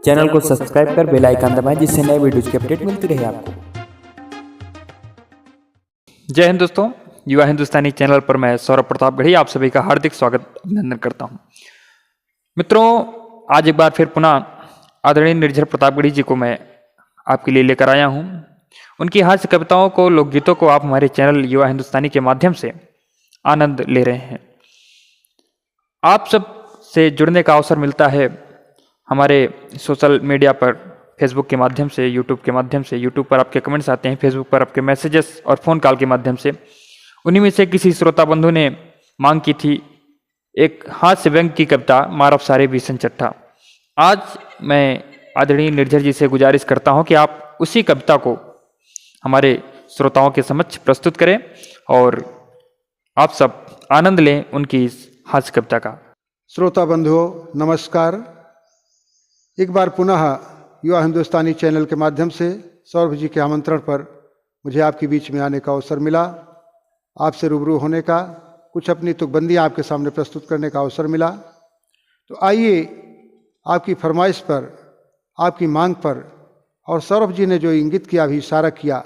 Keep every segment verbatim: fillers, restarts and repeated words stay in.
चैनल को सब्सक्राइब कर बेल आइकन दबाएं, जिससे नए वीडियोज़ की अपडेट मिलती रहे आपको। जय हिंद दोस्तों, युवा हिंदुस्तानी चैनल पर मैं सौरभ प्रतापगढ़ी आप सभी का हार्दिक स्वागत, अभिनंदन करता हूं। मित्रों, आज एक बार फिर पुनः आदरणीय निर्झर प्रतापगढ़ी जी को मैं आपके लिए लेकर आया हूं। उनकी हास्य कविताओं को, लोकगीतों को आप हमारे चैनल युवा हिंदुस्तानी के माध्यम से आनंद ले रहे हैं। आप सब से जुड़ने का अवसर मिलता है हमारे सोशल मीडिया पर, Facebook के माध्यम से, YouTube के माध्यम से। YouTube पर आपके कमेंट्स आते हैं, Facebook पर आपके मैसेजेस और फ़ोन कॉल के माध्यम से। उन्हीं में से किसी श्रोता बंधु ने मांग की थी एक हास्य व्यंग की कविता, मारब सारे बीसन चट्ठा। आज मैं आदरणीय निर्झर जी से गुजारिश करता हूं कि आप उसी कविता को हमारे श्रोताओं के समक्ष प्रस्तुत करें और आप सब आनंद लें उनकी इस हास्य कविता का। श्रोता बंधुओं, नमस्कार। एक बार पुनः युवा हिंदुस्तानी चैनल के माध्यम से सौरभ जी के आमंत्रण पर मुझे आपके बीच में आने का अवसर मिला, आपसे रूबरू होने का, कुछ अपनी तुकबंदियाँ आपके सामने प्रस्तुत करने का अवसर मिला। तो आइए, आपकी फरमाइश पर, आपकी मांग पर, और सौरभ जी ने जो इंगित किया, अभी इशारा किया,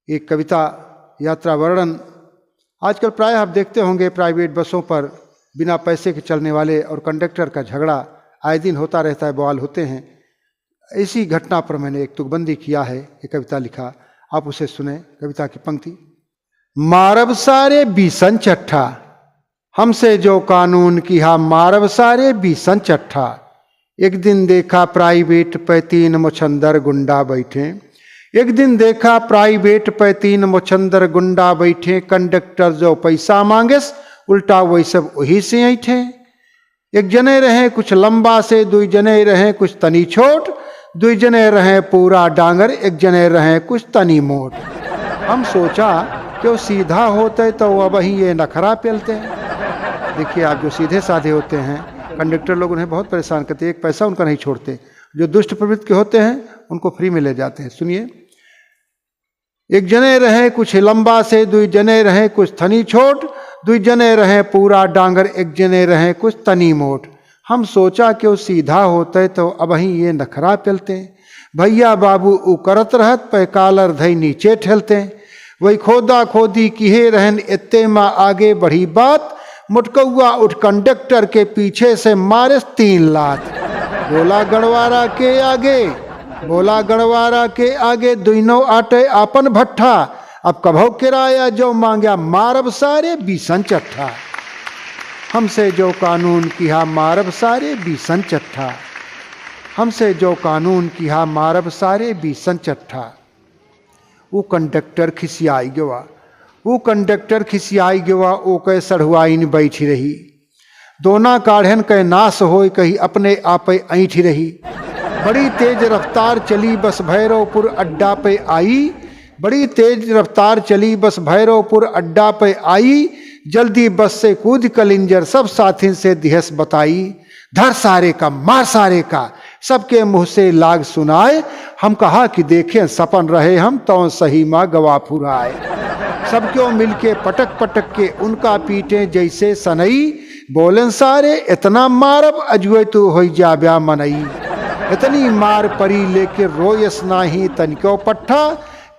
एक कविता, यात्रा वर्णन। आजकल प्रायः आप देखते होंगे, प्राइवेट बसों पर बिना पैसे के चलने वाले और कंडक्टर का झगड़ा आए दिन होता रहता है, बवाल होते हैं। इसी घटना पर मैंने एक तुकबंदी किया है, एक कविता लिखा, आप उसे सुने। कविता की पंक्ति, मारब सारे बीसन चट्ठा, हमसे जो कानून किहा, मारब सारे बीसन चट्ठा। एक दिन देखा प्राइवेट पे तीन मोछंदर गुंडा बैठे, एक दिन देखा प्राइवेट पे तीन मोछंदर गुंडा बैठे, कंडक्टर जो पैसा मांगेस, उल्टा वही सब वही से ऐंठे। एक जने रहे कुछ लंबा से, दुई जने रहे कुछ तनी छोट, दुई जने रहे पूरा डांगर, एक जने रहे कुछ तनी मोट। हम सोचा कि वो सीधा होते तो अबहीं ये नखरा पेलते। देखिए, आप जो सीधे साधे होते हैं, कंडक्टर लोग उन्हें बहुत परेशान करते हैं, एक पैसा उनका नहीं छोड़ते। जो दुष्ट प्रवृत्ति के होते हैं, उनको फ्री में ले जाते हैं। सुनिए, एक जने रहे कुछ लंबा से, दुई जने रहे कुछ तनी छोट, दुई जने रहे पूरा डांगर, एक जने रहे कुछ तनी मोट। हम सोचा कि वो सीधा होते तो अबहीं ये नखरा पेलते। भैया बाबू उ करत रहत पे कालर धई नीचे ठेलते। वही खोदा खोदी किहे रहन, एत्ते मा आगे बढ़ी बात। मोटकौआ उठ कंडक्टर के पीछे से मारेस तीन लात। बोला गड़वारा के आगे, बोला गड़वारा के आगे, दुइनो आटे आपन भट्ठा। अब कभौ किराया जो मांग्या, मारब सारे बीसन चट्ठा। हमसे जो कानून किहा, मारब सारे बीसन चट्ठा। हमसे जो कानून किहा, मारब सारे बीसन चट्ठा। उ कंडक्टर खिसियाई गवा, उ कंडक्टर खिसियाई गवा, ओके सढ़ुआइन बैठी रही। दोना काढ़न के नास होय कही, अपने आपे ऐंठी रही। बड़ी तेज रफ्तार चली बस भैरवपुर अड्डा पे आई, बड़ी तेज रफ्तार चली बस भैरवपुर अड्डा पे आई। जल्दी बस से कूद कलिंजर सब साथिन से दिहस बताई। धर सारे का, मार सारे का, सबके मुँह से लाग सुनाए। हम कहा कि देखें सपन रहे हम, तौन सही मा गवा फुराए। सब क्यों मिलके पटक पटक के उनका पीटें जैसे सनई। बोलें सारे इतना मारब अजुए तू होई जाब्या मनई। इतनी मार परी लेके रोयस नाही तनिको पट्ठा।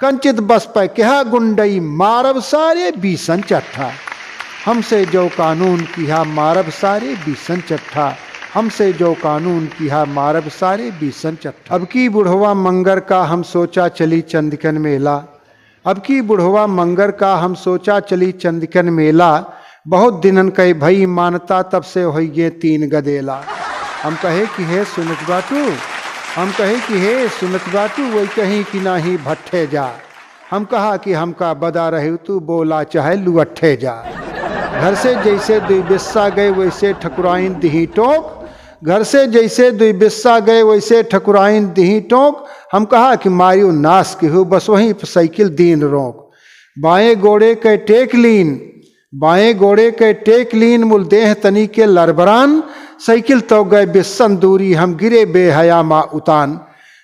कंचित बस पे किहा गुंडई, मारब सारे बीसन चट्ठा। हमसे जो कानून किहा, मारब सारे बीसन चट्ठा। हमसे जो कानून किहा, मारब सारे बीसन चट्ठा। अब की बुढ़वा मंगर का हम सोचा चली चंदिकन मेला। अब की बुढ़वा मंगर का हम सोचा चली चंदिकन मेला। बहुत दिनन कई भई मानता, तब से होई गे तीन गदेला। हम कहे कि हे सुनत बाटू, हम कहे कि हे सुनत बाटू, वही कहीं कि नाही भट्ठे जा। हम कहा कि हमका बदा रहे तू, बोला चाहे लुअट्ठे जा। घर से जैसे दुई बिस्सा गए, वैसे ठकुराइन दिही टोंक। घर से जैसे दुई बिस्सा गए, वैसे ठकुराइन दिही टोंक। हम कहा कि मारियो नास किहू, बस वहीं पे साइकिल दीन रोक। बाएं गोड़े के टेक लीन, बाएं गोड़े के टेक लीन, मुल देह तनी के लरबरान। साइकिल तो गए बिस्सन दूरी, हम गिरे बेहया मा उतान।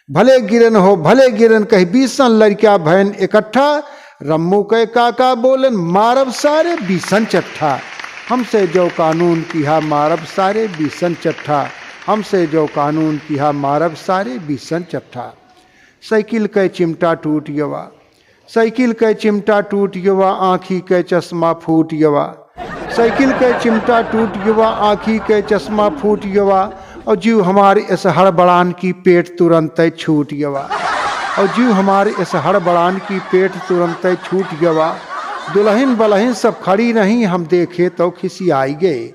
भले गिरन हो, भले गिरन, कही बीसन लड़किया भयन इकट्ठा। रम्मू के काका बोलन, मारब सारे बीसन चट्ठा। हमसे जो कानून किहा, मारब सारे बीसन चट्ठा। हमसे जो कानून किहा मारब सारे बीसन चट्ठा। साइकिल के चिमटा टूट गवा, साइकिल के चिमटा टूट गवा, आँखी के चश्मा फूट गवा। साइकिल के चिमटा टूट गवा, आँखी के चश्मा फूट गवा, और जीव हमार इस हड़बड़ान की पेट तुरंत छूट गवा। और जीव हमार इस हड़बड़ान की पेट तुरंत छूट गवा। दुलहिन बलहिन सब खड़ी रही, हम देखे तो खिसियाई गए।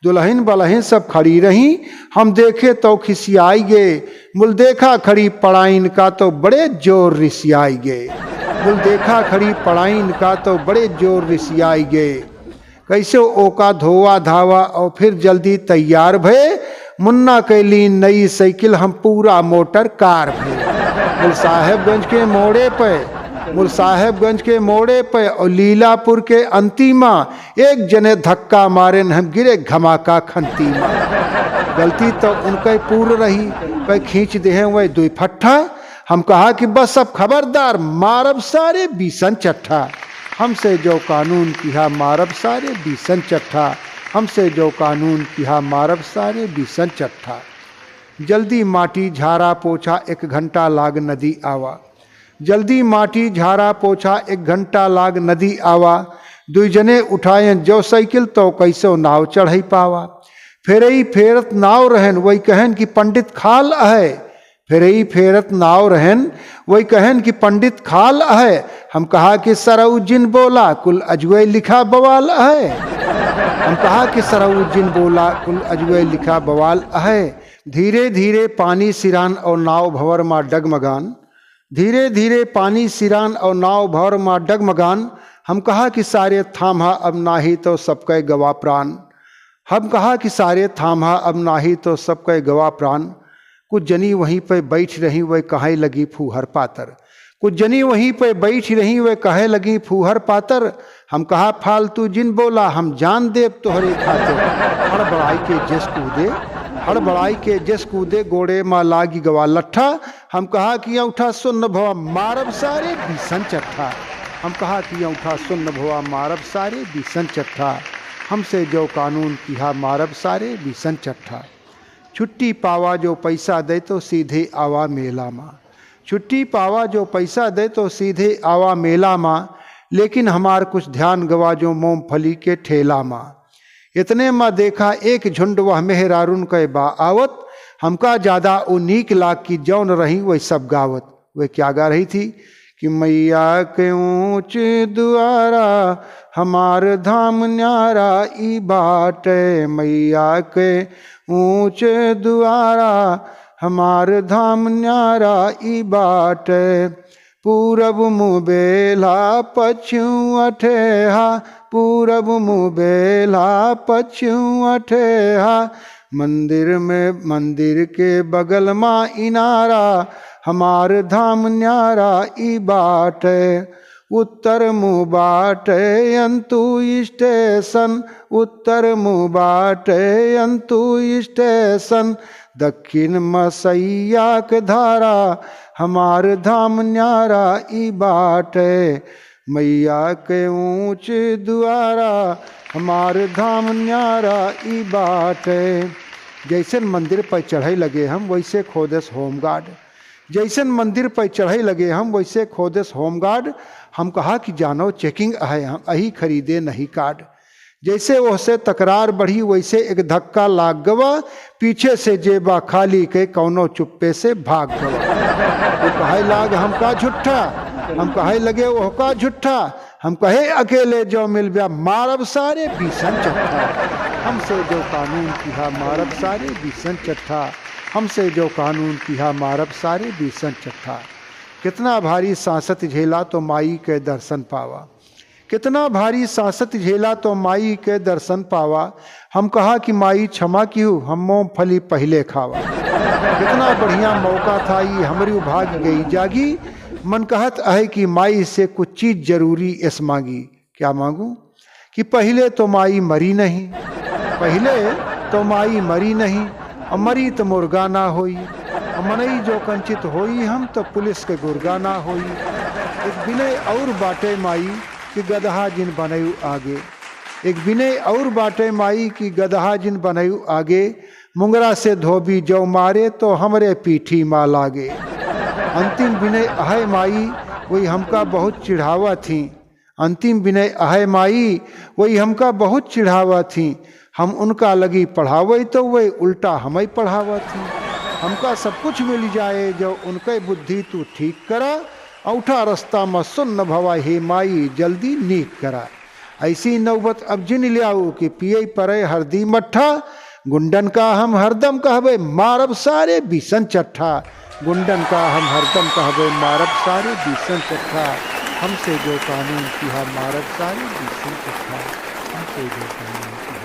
दुलहिन बलहिन सब खड़ी रही, हम देखे तो खिसियाई गए। मुल देखा खड़ी पड़ाइन का तो बड़े जोर रिसियाई गए। मुल देखा खड़ी पड़ाइन का तो बड़े जोर रिसियाई गए। कैसे ओका धोवा धावा और फिर जल्दी तैयार भए। मुन्ना कैली नई साइकिल, हम पूरा मोटर कार भए। मुल साहेबगंज के मोड़े पे, मुल साहेबगंज के मोड़े पे और लीलापुर के अंतिमा एक जने धक्का मारेन, हम गिरे घमाका खंतीमा। गलती तो उनके पूर रही, पे खींच देहे वह दुई फट्ठा। हम कहा कि बस अब खबरदार, मारब सारे बीसन चट्ठा। हमसे जो कानून किहा मारब सारे बीसन चट्ठा। हमसे जो कानून किहा मारब सारे बीसन चट्ठा। जल्दी माटी झारा पोछा, एक घंटा लाग नदी आवा। जल्दी माटी झारा पोछा, एक घंटा लाग नदी आवा। दुई जने उठाएन जो साइकिल तो कैसो नाव चढ़ई पावा। फेरई फेरत नाव रहन, वही कहन कि पंडित खाल अहै। फेरई फेरत नाव रहन, वही कहन कि पंडित खाल अहै। हम कहा कि सरऊ जिन बोला, कुल अजुए लिखा बवाल अहै। हम कहा कि सरऊ जिन बोला, कुल अजुए लिखा बवाल अहै। धीरे धीरे पानी सिरान और नाव भंवर मा डगमगान। धीरे धीरे पानी सिरान और नाव भंवर मा डगमगान। हम कहा कि सारे थाम्हा अब नाहीं तो सबके गवा प्रान। हम कहा कि सारे थाम्हा अब नाहीं तो सबके गवा प्रान। कुछ जनी वहीं पे बैठ रही, वह कहे लगी फूहर पातर। कुछ जनी वहीं पे बैठ रही, वह कहे लगी फूहर पातर। हम कहा फालतू जिन बोला, हम जान देब तोहरे खातिर। हड़बड़ाई के जस कूदे, हड़बड़ाई के जस कूदे, गोड़े मा लागी गवा लट्ठा। हम कहा कि औंठा सुन्न भवा मारब सारे बीसन चट्ठा। हम कहा कि औंठा सुन्न भवा मारब सारे बीसन चट्ठा। हमसे जो कानून किहा मारब सारे बीसन चट्ठा। छुट्टी पावा जो पैसा दे तो सीधे आवा मेला मा। छुट्टी पावा जो पैसा दे तो सीधे आवा मेला मा। लेकिन हमार कुछ ध्यान गवा जो मूंगफली के ठेला मा। इतने मा देखा एक झुंड वह मेहरारून के बा आवत। हमका ज्यादा उ नीक लाग कि जौन रही वही सब गावत। वे क्या गा रही थी कि मैया के ऊंच दुआरा हमार धाम न्यारा ई बाटे, मैया के ऊंच दुआरा हमार धाम न्यारा ई बाटे। पूरब मुँह बेल्हा पछिम अठेहा, पूरब मुँह बेल्हा पछिम अठेहा। मंदिर में, मंदिर के बगल मा इनारा, हमार धाम न्यारा ई बाटे। उत्तर मुँह बाटे अंतु स्टेशन, उत्तर मुँह बाटे अंतु स्टेशन। दक्षिण मा सैया के धारा, हमार धाम न्यारा ई बाटे। मैया के ऊंच दुआरा, हमार धाम न्यारा ई बाटे। जैसन मंदिर पर चढ़े लगे हम, वैसे खोदेस होमगार्ड। जैसन मंदिर पर चढ़े लगे हम, वैसे खोदेस होमगार्ड। हम कहा कि जानो चेकिंग है, हम अही खरीदे नहीं कार्ड। जैसे ओहसे तकरार बढ़ी, वैसे एक धक्का लाग गवा, पीछे से जेबा खाली के कौनो चुप्पे से भाग गवा। वो कहे लाग हमका झुट्ठा, हम कहे लगे ओहका झुट्ठा। हम कहे अकेले जो मिलब्या मारब सारे बीसन चट्ठा। हमसे जो कानून किहा मारब सारे बीसन चट्ठा। हमसे जो कानून किहा मारब सारे बीसन चट्ठा। कितना भारी सांसत झेला तो माई के दर्शन पावा। कितना भारी सांसत झेला तो माई के दर्शन पावा। हम कहा कि माई क्षमा किहू, हम मूंगफली पहिले खावा। कितना बढ़िया मौका था ई, हमरी भाग गई जागी। मन कहत अहै कि माई से कुछ चीज जरूरी एस मांगी। क्या मांगू? कि पहिले तो माई मरी नहीं, पहिले तो माई मरी नहीं, और मरी तो मुर्गा ना होई, और मनई जो कंचित होई हम तो पुलिस के गुर्गा ना होई। एक बिनय और बाटे माई कि गदहा जिन बनयू आगे। एक बिनय और बाटे माई कि गदहा जिन बनयू आगे। मुंगरा से धोबी जौ मारे तो हमरे पीठी मा लागे। अंतिम विनय अहै माई, वही हमका बहुत चिढ़ावत ही। अंतिम विनय अहै माई, वही हमका बहुत चिढ़ावत ही। हम उनका लगी पढ़ावै तो वही उल्टा हमैं पढ़ावत ही। हमका सब कुछ मिल जाए जौ उनकै बुद्धि तू ठीक करा। औंठा रस्ता मा सुन्न भवा हे माई, जल्दी नीक करा। ऐसी नौबत अब जिन ल्याऊ कि पियै परै हरदी मट्ठा। गुंडन का हम हरदम कहबै मारब सारे बीसन चट्ठा। गुंडन का हम हरदम कहबै मारब सारे बीसन चट्ठा। हमसे जो कानून किहा मारब सारे बीसन चट्ठा। हमसे जो कानून किहा